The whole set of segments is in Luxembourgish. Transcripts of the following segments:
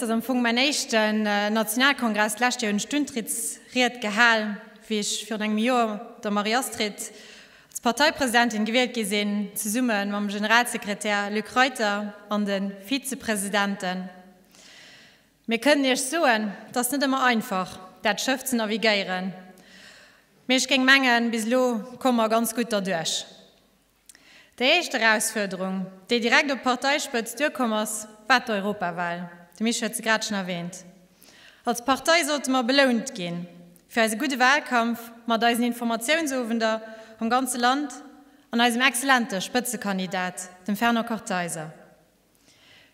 Et ass am Fong mäin éischten Nationalkongress. D'lescht Joer hunn ech d'Untrittsried gehal, wéi ech virun engem Joer der Marie-Astrid als Parteipresidentin gewielt gi sinn, zesumme mam Generalsekretär Luc Reiter an de Vizepresidenten. Mir kënnen Iech soen, et ass net ëmmer einfach, dat Schëff ze navigéieren, mee ech géing mengen, bis elo komme mer ganz gutt derduerch. Déi éischt Erausfuerderung, déi direkt op d'Parteispëtzt duerkomm ass, war d'Europawal. De Misch huet se grad schonn erwähnt. Als Partei sollte mer belount ginn, fir eise gudde Wahlkampf mat eisen Informatiounsowender am ganze Land an eisem exzellente Spëtzekandidat, dem Fernand Kartheiser.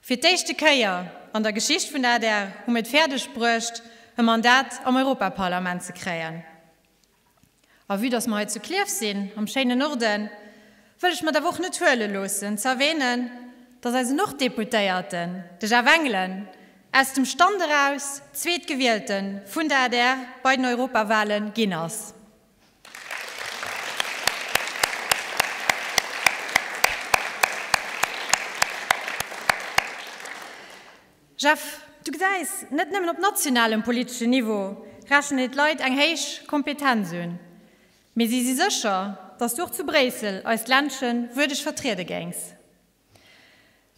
Fir d'éischte Kéier an der Geschicht vun der adr hu mir et fäerdeg bruecht, e Mandat am Europaparlament ze kréien. A vue dass mer hei zu Klierf sinn, am schéinen Norden, wëll ech mer et awer och net huele loossen ze erwähnen, dass eisen Norddeputéierten, de Jeff Engelen, aus dem Stand eraus Zweetgewielte vun der adr bei den Europawahlen ginn ass. Jeff, du gesäis, net nëmmen op nationalem politeschen Niveau rechnen dir d'Leit eng héich Kompetenz un, mee si si sécher, dass du och zu Bréissel eist Ländchen wuerdeg vertriede géings.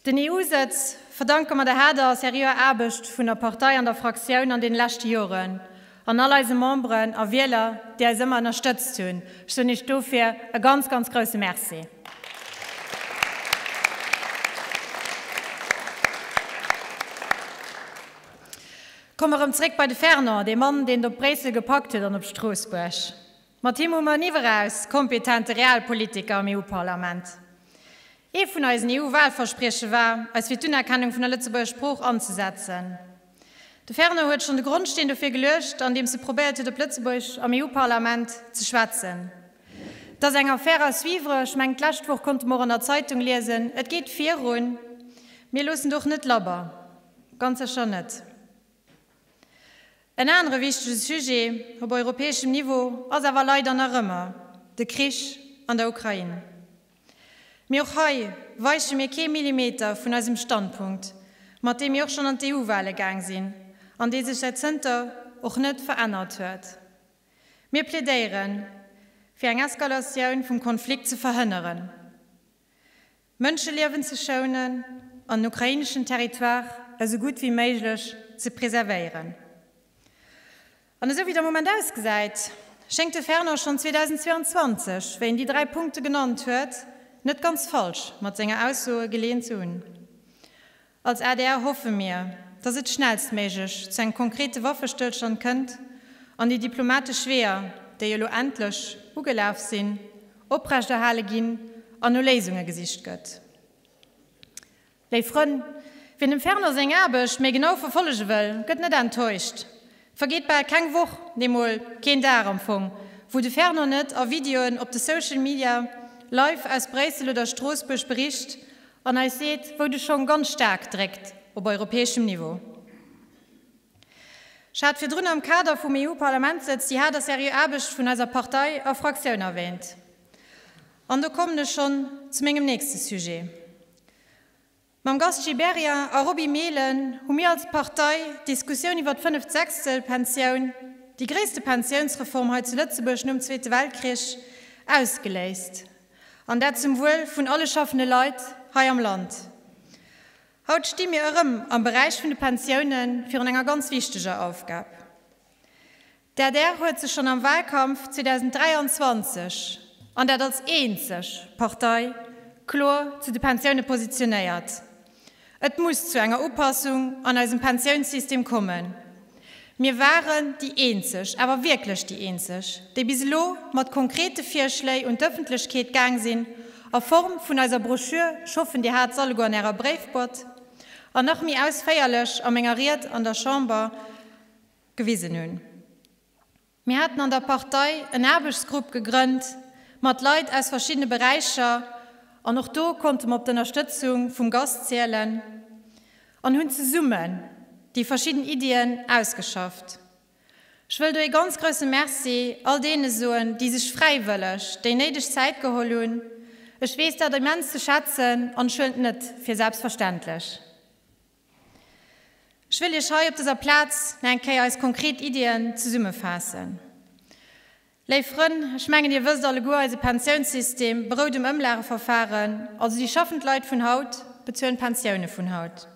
Den EU-Sëtz verdanke mer der haarder a seriöer Aarbecht vun der Partei an der Fraktioun an deene leschte Joren an all eise Memberen a Wieler, déi eis ëmmer ënnerstëtzt hunn. Ech soen iech dofir e ganz, ganz grousse Merci. Komme erëm zréck bei de Fernand, dee Mann, deen et op Bréissel gepackt huet an op Stroossbuerg. Mat him hu mer en iwweraus kompetente Realpolitiker am EU-Parlament. Ee vun eisen EU-Wahlversprieche war, eis fir d'Unerkennung vun der Lëtzebuerger Sprooch anzesetzen. De Fernand huet schonn de Grondsteen dofir geluecht, andeems e probéiert huet op Lëtzebuergesch am EU-Parlament ze schwätzen. Et ass eng Affaire à suivre, ech mengen d'lescht Woch konnte mer och an der Zeitung liesen, et geet virun. Mir loossen do och net labber, ganz sécher net. En anere wichtege Sujet op europäeschem Niveau ass awer leider nach ëmmer de Krich an der Ukrain. Mee och hei weiche mir kee Millimeter vun eisem Standpunkt, mat deem mir och schonn an d'EU-Wahle gaang sinn an dee sech säit zënter och net verännert huet. Mir plädéieren, fir eng Eskalatioun vum Konflikt ze verhënneren, Mënscheliewen ze schounen an den ukraineschen Territoire esou gutt wéi méiglech ze preservéieren. An esou wéi et am Moment ausgesäit, schéngt de Fernand schonn 2022, wéi en déi 3 Punkte genannt huet, net ganz falsch mat senger Aussoe geleeën ze hunn. Als adr hoffe mir, datt et schnellstméiglech zu engem konkrete Waffestëllstand kënnt an déi diplomatesch Weeër, déi elo endlech ugelaf sinn, oprechterhale ginn an no Léisunge gesicht gëtt. Léif Frënn, wien dem Fernand seng Aarbecht méi genau verfollege wëll, gëtt net enttäuscht. Et vergeet bal keng Woch, nee mol keen Dag am Fong, wou de Fernand net a Videoen op de Social Media live aus Bréissel oder Stroossbuerg bericht an eis seet, wou de Schong ganz staark dréckt op europäeschem Niveau. Ech hat virdrun am Kader vum EU-Parlamentssëtz déi haart a seriö Aarbecht vun eiser Partei a Fraktioun erwähnt. An do kommen ech schonn zu mengem nächste Sujet. Mam Gast Gibéryen a Roby Mehlen hu mir als Partei d'Diskussioun iwwer d'Fënneft-Sechstel-Pensioun, déi gréisste Pensiounsreform hei zu Lëtzebuerg nom Zweete Weltkrich, ausgeléist. An dat zum Wuel vun alle schaffende Leit hei am Land. Haut sti mir erëm am Beräich vun de Pensioune virun enger ganz wichteger Aufgab. D'adr huet sech schonn am Wahlkampf 2023, an dat als eenzeg Partei, kloer zu de Pensioune positionéiert. Et muss zu enger Upassung an eisem Pensiounssystem kommen. Mir waren déi eenzeg, awer wierklech déi eenzeg, déi bis elo mat konkrete Virschléi un d'Ëffentlechkeet gaang sinn, a Form vun eiser Broschür, ech hoffen Dir hat se alleguer an Ärer Bréifboîte, an nach méi ausféierlech a menger Ried an der Chamber, gewisen hunn. Mir haten an der Partei en Aarbechtsgrupp gegrënnt mat Leit aus verschiddene Beräicher an och do konnte mer op d'Ënnerstëtzung vum Gast zielen an hunn zesummen déi verschidden Iddien ausgeschafft. Ech wëll do ee ganz grousse Merci all deene soen, déi sech fräiwëlleg déi néideg Zäit geholl hunn. Ech weess dat immens ze schätzen an ech huelen et net fir selbstverständlech. Ech wëll Iech hei op dëser Plaz nach eng Kéier eis konkret Iddien zesummefaassen. Léif Frënn, ech mengen Dir wësst alleguer, eise Pensiounssystem berout um Ëmlageverfahren, also déi schaffend Leit vun haut bezuelen d'Pensioune vun haut.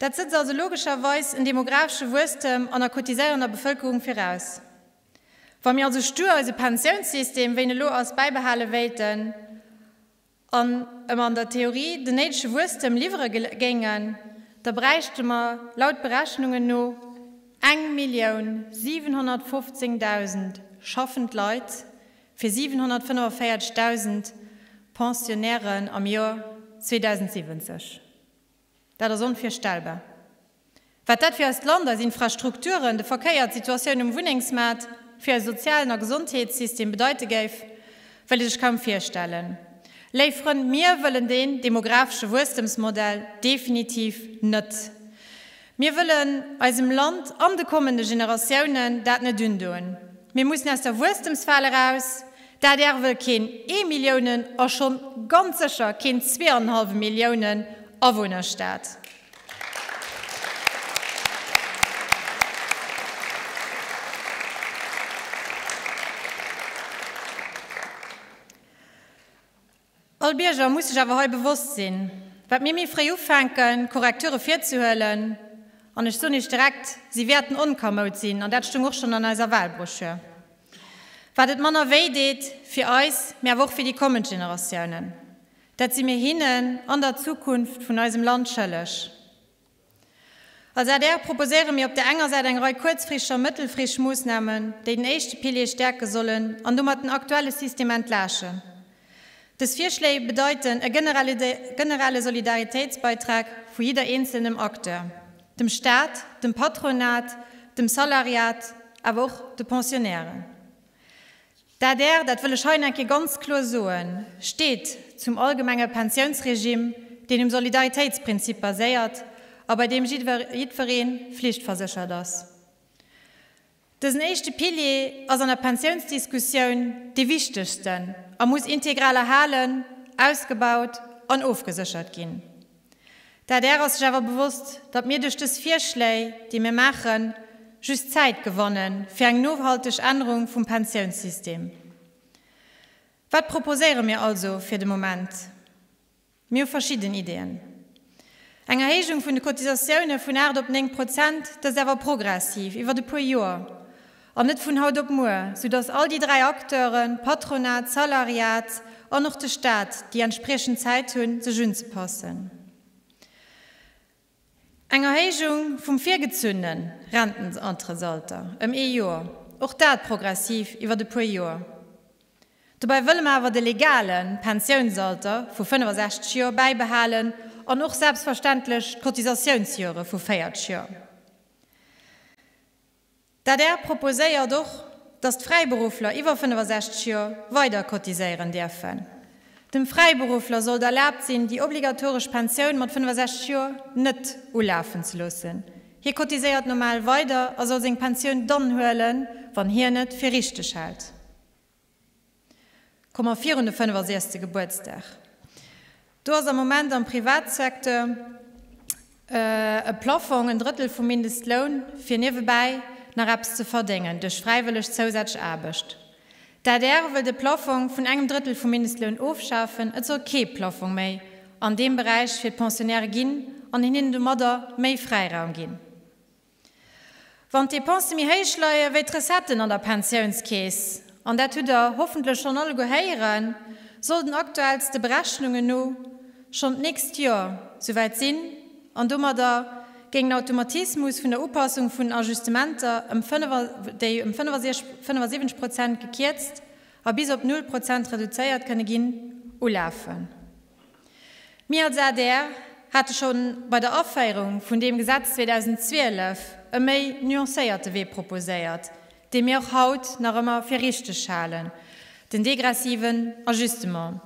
Dat sëtzt also logescherweis en demographesche Wuesstem an der cotiséierender Bevëlkerung viraus. Wa mir also stur eise Pensiounssystem, wéi en elo ass, bäibehale wéilten, an em an der Theorie den néidege Wuesstem liwwere géingen, da bräichte mer laut Berechnungen no 1.715.000 schaffend Leit fir 745.000 Pensionnairen am Joer 2070. Dat ass onvirstellbar. Wat dat fir eist Land, eis Infrastrukturen, de Verkéier, d'Situatioun um Wunnengsmaart, fir eise sozialen a Gesondheetssystem bedeite géif, wëll ee sech kaum virstellen. Léif Frënn, mir wëllen deen demographesche Wuesstemsmodell definitiv net. Mir wëllen eisem Land an de kommende Generatiounen dat net undoen. Mir mussen aus der Wuesstemsfal eraus. D'adr wëll keen ee Milliounen a schonn ganz sécher keen zweeanenhallwe Milliounen Awunnerstaat. All Bierger muss sech awer hei bewosst sinn, wat mir méi fréi ufänken, Korrekture virzehuelen, an ech soen Iech direkt, si wäerten onkamoud sinn, an dat stoung och schonn an eiser Wahlbroschür, wat et manner wéi deet, fir eis, mä awer och fir déi kommend Generatiounen. Dat si mir hinnen an der Zukunft vun eisem Land schëlleg. Als adr proposéiere mir op der enger Säit eng Rei kuerzfristeg a mëttelfristeg Moossnamen, déi den éischte Pilier stäerke sollen an domat den aktuelle System entlaaschen. Dës Virschléi bedeiten e generelle Solidaritéitsbeitrag vu jidder eenzelnem Acteur, dem Staat, dem Patronat, dem Salariat, awer och de Pensionnairen. D'adr, dat wëll ech hei nach eng Kéier ganz kloer soen, steet zum allgemenge Pensiounsregime, deen um Solidaritéitsprinzip baséiert a bei deem jiddweree flichtverséchert ass. Dësen éischte Pilier ass an der Pensiounsdiskussioun dee wichtegsten a muss integral erhalen, ausgebaut an ofgeséchert ginn. D'adr ass sech awer bewosst, datt mir duerch dës Virschléi, déi mir maachen, just Zäit gewanne fir eng nohalteg Ännerung vum Pensiounssystem. Wat proposéiere mir also fir de Moment? Mir hu verschidden Ideeën. Eng Erhéijung vun de Cotisatioune vun 8 op 9 Prozent, dëst awer progressiv iwwert e puer Joer an net vun haut op muer, soudatt all déi 3 Acteuren, Patronat, Salariat an och de Staat, déi entspriechend Zäit hunn, sech unzepassen. Eng Erhéijung vum virgezunne Rentenantrëttsalter ëm ee Joer, och dat progressiv iwwert e puer Joer. Dobäi wëlle mer awer de legale Pensiounsalter vu 65 Joer bäibehalen an och selbstverständlech d'Cotisatiounsjore vu 40 Joer. D'adr proposéiert och, datt d'Fräiberuffler iwwer 65 Joer weider cotiséieren dierfen. Dem Fräiberuffler sollt erlaabt sinn, déi obligatoresch Pensioun mat 65 Joer net ulafen ze loossen. Hie cotiséiert normal weider a soll seng Pensioun dann huelen, wann hien et fir richteg hält. Komme mer virun de 65. Gebuertsdag. Do ass am Moment am Privatsecteur e Plafong, en Drëttel vum Mindestloun, fir niewebäi nach eppes ze verdéngen duerch fräiwëlleg zousätzlech Aarbecht. D'adr wëll de Plafong vun engem Drëttel vum Mindestloun ofschafen. Et soll kee Plafong méi an deem Beräich fir d'Pensionnairë ginn an hinnen domadder méi Fräiraum ginn. Wann d'Depensë méi héich leie wéi d'Recetten an der Pensiounskeess, an dat hutt Der hoffentlech schonn alleguer héieren, soll den aktuellste Berechnungen no schonn d'nächst Joer souwäit sinn an domadder géing den Automatismus vun der Upassung vun den Ajustementer ëm déi ëm 75 Prozent gekierzt a bis op null Prozent reduzéiert kënne ginn, ulafen. Mir als adr hate scho bei der Aféierung vun deem Gesetz 2012 e méi nuancéierte Wee proposéiert, dee mir och haut nach ëmmer fir richteg halen, den degressiven Ajustement.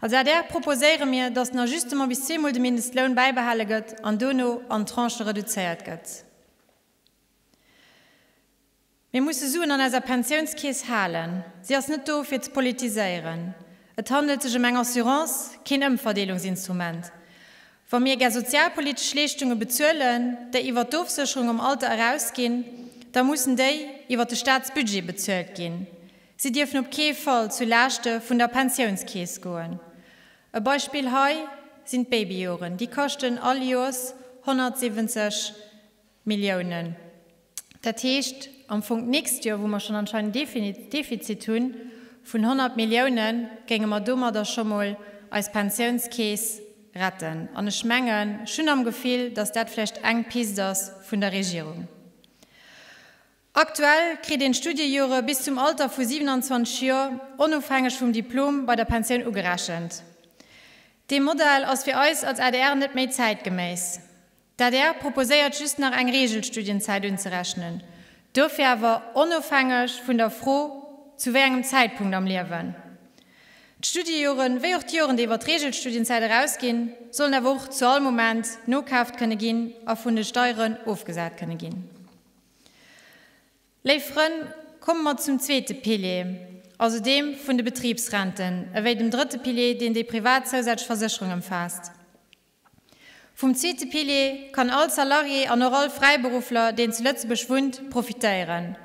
Als adr proposéiere mir, dass den Ajustement bis zweemol de Mindestloun bäibehale gëtt an dono an Tranchë reduzéiert gëtt. Mir musse Suen an eiser Pensiounskeess halen. Si ass net do, fir ze politiséieren. Et handelt sech ëm eng Assurance, keen Ëmverdeelungsinstrument. Wa mir gär sozialpolitesch Leeschtunge bezuelen, déi iwwert d'Ofsécherung am Alter erausginn, da mussen déi iwwert de Staatsbudget bezuelt ginn. Si dierfen op kee Fall zu Laaschte vun der Pensiounskeess goen. E Beispill hei sinn d'Babyjoren, déi kaschten all Joers 170 Milliounen. Dat heescht am Fong d'nächst Joer, wou mer schonn anscheinend en Defizit hu vun 100 Milliounen, géinge mer domadder scho mol eis Pensiounskeess retten. An ech mengen, ech hunn am Gefill, datt dat vläicht eng Pist ass vun der Regierung. Aktuell kritt een d'Studiejore bis zum Alter vu 27 Joer onofhängeg vum Diplom bei der Pensioun ugerechent. Dee Modell ass fir eis als adr net méi zäitgeméiss. D'adr proposéiert just nach eng Regelstudienzäit unzerechnen, dofir awer onofhängeg vun der Fro zu wéi engem Zäitpunkt am Liewen. D'Studiejoren, wéi och d'Joren déi iwwer d'Regelstudienzäit erausginn, sollen awer och zu all Moment nokaaft kënne ginn a vun de Steieren ofgesat kënne ginn. Léif Frënn, komme mer zum zweete Pilier, also deem vun de Betribsrenten, ewéi dem drëtte Pilier, deen déi privat zousätzlech Versécherung ëmfaasst. Vum zweete Pilier kann all Salarié an och all Fräiberuffler, deen zu Lëtzebuerg wunnt, profitéieren.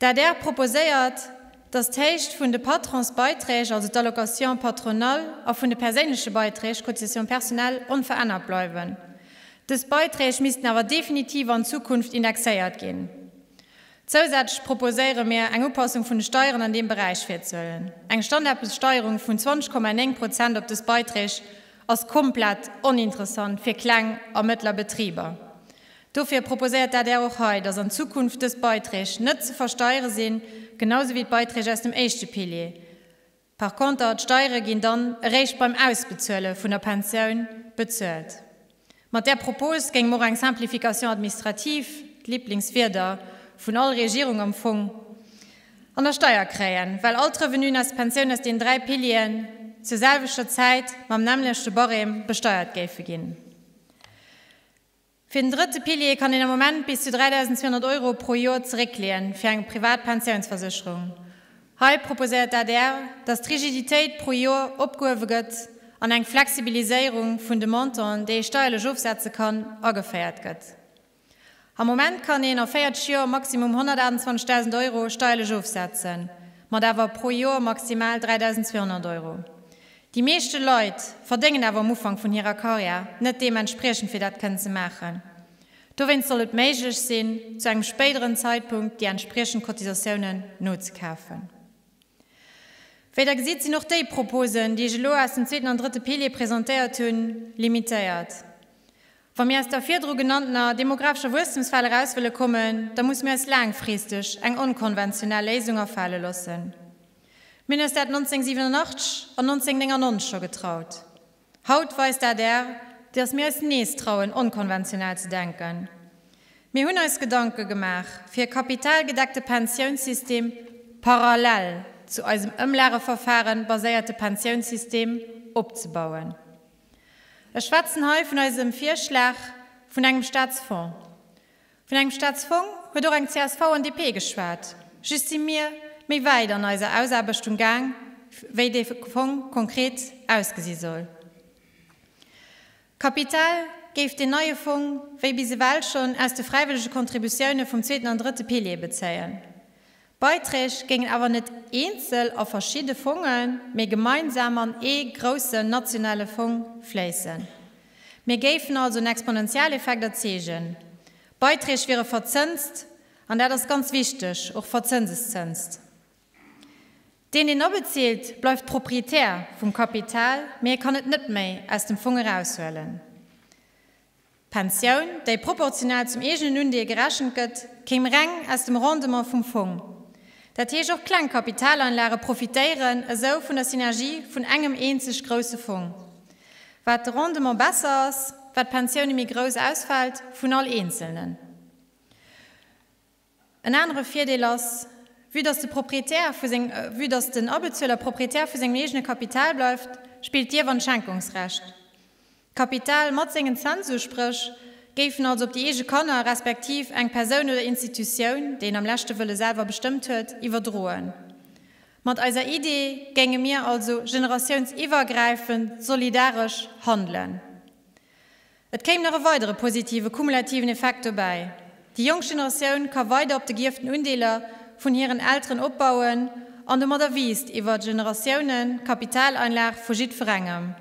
D'adr proposéiert, datt d'Héicht vun de Patronsbeiträg, also d'Allocation patronale, a vun de perséinleche Beiträg, Cotisation personnelle, onverännert bleiwen. Dës Beiträg missten awer definitiv an Zukunft indexéiert ginn. Zousätzlech proposéiere mir, eng Upassung vun de Steieren an deem Beräich virzehuelen. Eng Standardbesteierung vun 20,9 Prozent op dës Beiträg ass komplett oninteressant fir kleng a mëttler Betriber. Dofir proposéiert d'ADR och hei, dass an Zukunft dës Beiträg net ze versteiere sinn, genau sou wéi d'Beiträg aus dem éischte Pilier. Par conter, d'Steiere ginn dann eréischt beim Ausbezuele vun der Pensioun bezuelt. Mat där Propos géinge mer och eng Simplification administrative, d'Liblingswierder vun all Regierung am Fong, an der Steier kréien, well all d'Revenuen aus der Pensioun aus deenen 3 Pilieren zur selwechter Zäit mam nämmlechte Barème besteiert géife ginn. Fir den drëtte Pilier kann een am Moment bis zu 3.200 Euro pro Joer zeréckleeën fir eng privat Pensiounsversécherung. Hei proposéiert d'ADR, datt d'Rigiditéit pro Joer opgehuewe gëtt an eng Flexibiliséierung vun de Montanten, déi ee steierlech ofsetze kann, ageféiert gëtt. Am Moment kann een a 40 Joer maximum 128.000 Euro steierlech ofsetzen, mat awer pro Joer maximal 3.200 Euro. Déi meeschte Leit verdéngen awer am Ufank vun hirer Karriär net deementspriechend fir dat kënnen ze maachen. Dowéinst soll et méiglech sinn, zu engem spéideren Zeitpunkt déi entspriechend Cotisatiounen nozekafen. Wéi der gesitt, sinn och déi Proposen, déi ech elo aus dem zweeten an drëtte Pilier presentéiert hunn, limitéiert. Wa mir aus der virdru genanntener demographescher Wuesstemsfal eraus wëlle kommen, da musse mir eis laangfristeg eng onkonventionell Léisung afale loossen. Mir hunn eis dat 1987 an 1999 scho getraut. Haut weist d'ADR, dass mir eis nees trauen, onkonventionell ze denken. Mir hunn eis Gedanke gemaach, fir e kapitalgedeckte Pensiounssystem parallel zu eisem Ëmlageverfaren baséierte Pensiounssystem opzebauen. Ech schwätzen hei vun eisem Virschlag vun engem Staatsfong. Vun engem Staatsfong huet och eng csv an DP geschwat, just si mir méi wäit an eiser Ausaarbechtung gaang, wéi dee Fong konkret ausgesi soll. Kapital géif deen neie Fong, wéi bis ewell schonn, aus de fräiwëllege Contributioune vum zweeten an drëtte Pilier bezéien. D'Beiträg géingen awer net eenzel a verschidde Fongen, mee gemeinsam an ee groussen nationale Fong fléissen. Mir géifen also en Exponentialeffekt erzeegen. D'Beiträg wiere verzënst, an dat ass ganz wichteg, och verzënseszënst. Deen, deen abezilt, bleift Proprietär vum Kapital, mee e kann et net méi aus dem Fong eraushuelen. D'Pensioun, déi proportional zum eegenen Undeel gerechent gëtt, kéim reng aus dem Rendement vum Fong. Dat heescht, och kleng Kapitaleinlage profitéieren esou vun der Synergie vun engem eenzeg grousse Fong. Wat de Rendement besser ass, wat d'Pensioune méi grouss ausfält vun all Eenzelnen. En anere Virdeel ass, vue dass de Proprietär vu seng, vue dass den Abezueler Proprietär vu sengem eegene Kapital bleift, spillt d'Ierf an d'Schenkungsrecht. D'Kapital mat sengen Zensuspréch géifen also op déi eege Kanner respektiv eng Persoun oder Institutioun, déi een am leschte Wëlle selwer bestëmmt huet, iwwerdroen. Mat eiser Idee géinge mir also generatiounsiwwergräifend solidaresch handelen. Et kéim nach e weidere positive kumulativen Effekt dobäi, Déi jonk Generatioun ka weider op de gierften Undeeler vun hiren Elteren opbauen an domadder wiisst iwwer Generatiounen d'Kapitaleinlag vu jiddwerengem.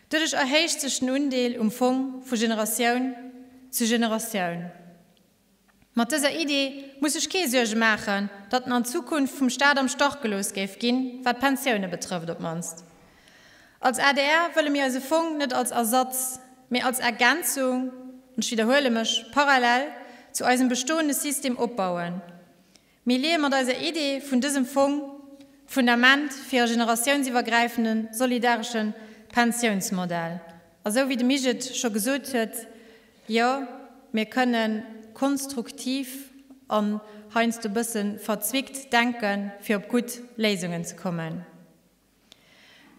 Doduerch erhéicht sech den Undeel um Fong vu Generatioun zu Generatioun. Mat dëser Idee muss sech kee Suerge maachen, datt en an Zukunft vum Staat am Stach gelooss géif ginn, wat d'Pensioune betrëfft op d'mannst. Als adr wëlle mir eise Fong net als Ersatz, mee als Ergänzung, an ech widderhuele mech, parallel zu eisem bestoende System opbauen. Mir leeë mat eiser Idee vun dësem Fong d'Fundament fir e generatiounsiwwergräifende solidaresche Pensiounsmodell. A sou wéi de Mich et scho gesot huet, jo, mir kënne konstruktiv an heiansdo e bësse verzwickt denken, fir op gutt Léisungen ze kommen.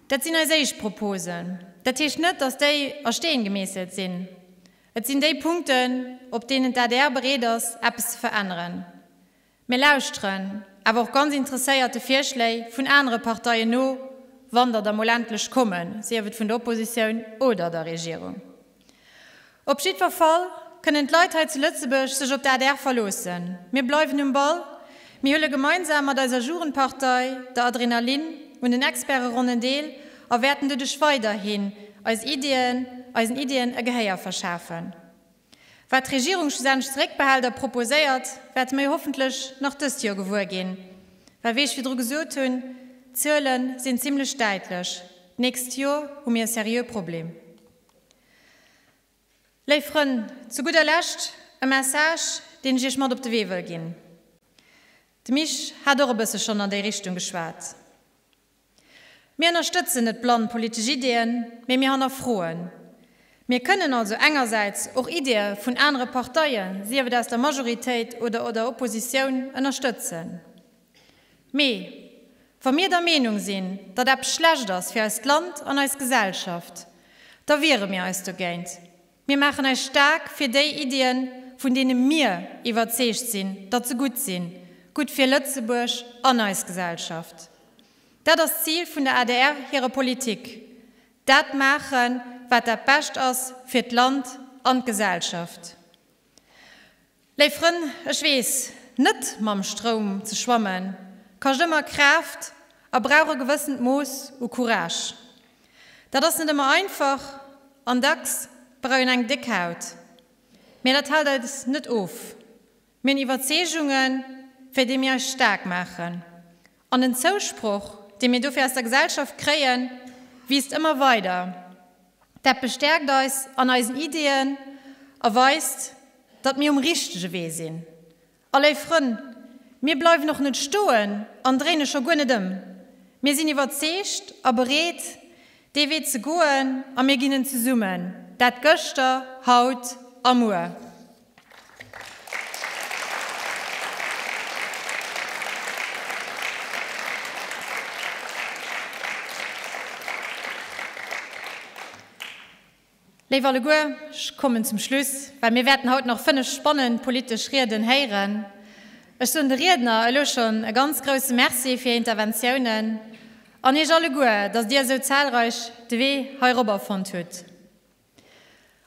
Dat sinn eis éischt Proposen. Dat heescht net, datt déi a Steen gemeesselt sinn. Et sinn déi Punkten, op deenen d'ADR bereet ass, eppes ze veränneren. Mir lauschteren awer och ganz interesséiert de Virschléi vun anere Parteien no, wann der da mol endlech kommen, sief et vun der Oppositioun oder der Regierung. Op jiddwer Fall kënnen d'Leit hei zu Lëtzebuerg sech op d'ADR verloossen. Mir bleiwen um Ball. Mir huele gemeinsam mat eiser Jugendpartei, der Adrenalin, un den Experteronnen deel a wäerten doduerch weiderhin eis Iddien, eisen Iddien e Gehéier verschafen. Wat d'Regierung schlussendlech zeréckbehält a proposéiert, wäerte mir jo hoffentlech nach dëst Joer gewuer ginn. Well, wéi ech virdru gesot hunn, d'Zuele sinn zimlech däitlech, D'nächst Joer hu mir e seriö Problem. Léif Frënn, zu gudder Lescht e Message, deen ech Iech mat op de Wee wëll ginn. De Mich hat och e bësse schonn an déi Richtung geschwat. Mir ënnerstëtzen net blann politesch Ideeën, mee mir hannerfroen. Mir kënnen also engersäits och Ideeë vun anere Parteien, sief et aus der Majoritéit oder der Oppositioun, ënnerstëtzen. Mee wa mir der Meenung sinn, datt eppes schlecht ass fir eist Land an eis Gesellschaft, da wiere mir eis dogéint. Mir maachen eis staark fir déi Iddien, vun deene mir iwwerzeegt sinn, datt se gutt sinn, gutt fir Lëtzebuerg an eis Gesellschaft. Dat ass d'Zil vun der adr hirer Politik, dat maachen, wat dat Bescht ass fir d'Land an d'Gesellschaft. Léif Frënn, ech weess, net mam Stroum ze schwammen, kascht ëmmer Kraaft a brauch e gewëssent Mooss u Courage. Dat ass net ëmmer einfach an dacks brauch een eng déck Haut. Mee dat hält eis net of. Mir hunn Iwwerzeegungen, fir déi mir eis staark maachen. An den Zousproch, dee mir dofir aus der Gesellschaft kréien, wiisst ëmmer weider. Dat bestäerkt eis an eisen Ideeën a weist, datt mir um richtege Wee sinn. A léif Frënn, mir bleiwen och net stoen an dréine scho guer net ëm. Mir sinn iwwerzeegt a bereet, dee Wee ze goen a mir ginn en zesummen, dat gëschter, haut a muer. Léif alleguer, ech kommen zum Schluss, well mir wäerten haut nach 5 spannend politesch Rieden héieren. Ech soen de Riedner elo schonn e ganz grouse Merci fir hir Interventiounen an Iech alleguer, datt Dir esou zahlreich de Wee heirobber fonnt hutt.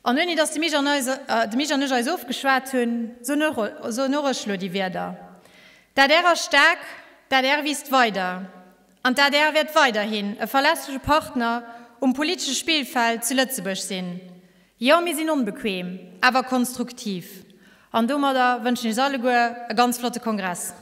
An ouni dass de Mich an eis, de Mich an ech eis ofgeschwat hunn, soen och, soen och ech lo déi Wierder, D'adr ass staark, d'adr wiisst weider an d'adr wäert weiderhin e verlässleche Partner um politesche Spillfeld zu Lëtzebuerg sinn. Jo, mir sinn onbequem, awer konstruktiv. An domadder wënschen ech eis alleguer e ganz flotte Kongress.